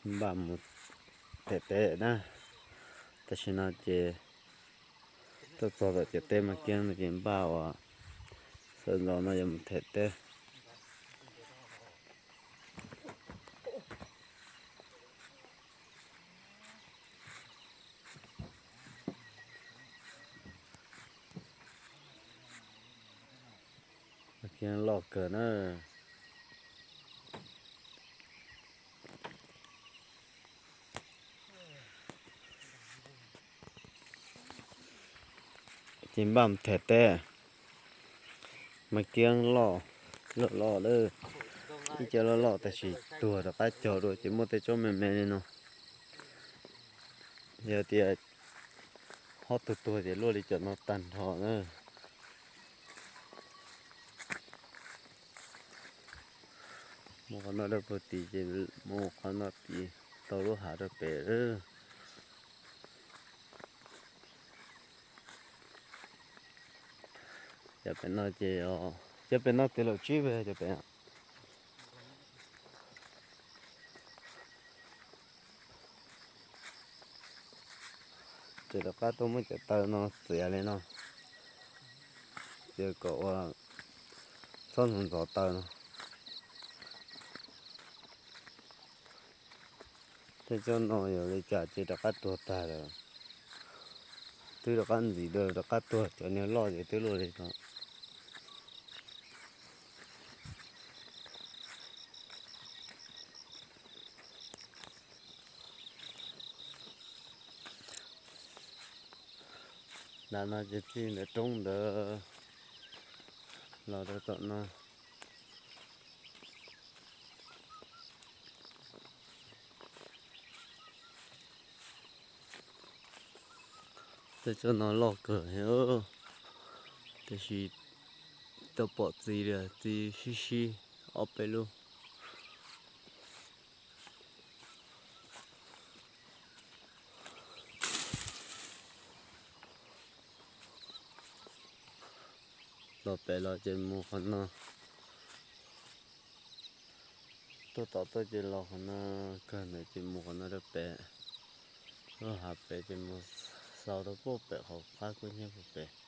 Npaj mus them teb na. Tam sim no ces tuaj txog tom ciav teb Mas Kiab no ces npaj uas sawv ntxov no yuav mus them teb. Mas Kiab loj kawg na. Ces npaj mus them teb, Mas Kiab loj, loj loj lawm, ib co loj loj tab sis tuag rov qab cog dua ces muaj tej tsob me me li no. Yog tias ho tuag tuag ces luaj li cov no tag nrho na. Mus qhov no rau puag tid ces mus qhov no tid tau lub hav rau pem. Cov pem no ces, cov pem no tes laum tsib veg cov pem. Ces rov qab tuaj muab cov taw no txiav li no, ces kom ua txhob ntxov ntxov taw no. Tej tsob no yog li cas ces rov qab tuag tag lawm. Twb rov qab ntxiv dua rov qab tuag, cov niag loj ces twb luaj li no. Nram no ces txij ntawm roob ntawd los rau tom no. Tej tsob no loj kawg, tiam sis tau pom txiv li, txiv sib sib ob peb lub. Los pem los ces mus qhov no, tuaj tom tuaj ces los qhov no kawg ntawd ces mus qhov no rau pem, lub hav pem ces mus xaus rau pem qhov qab kub hnyiab puag pem.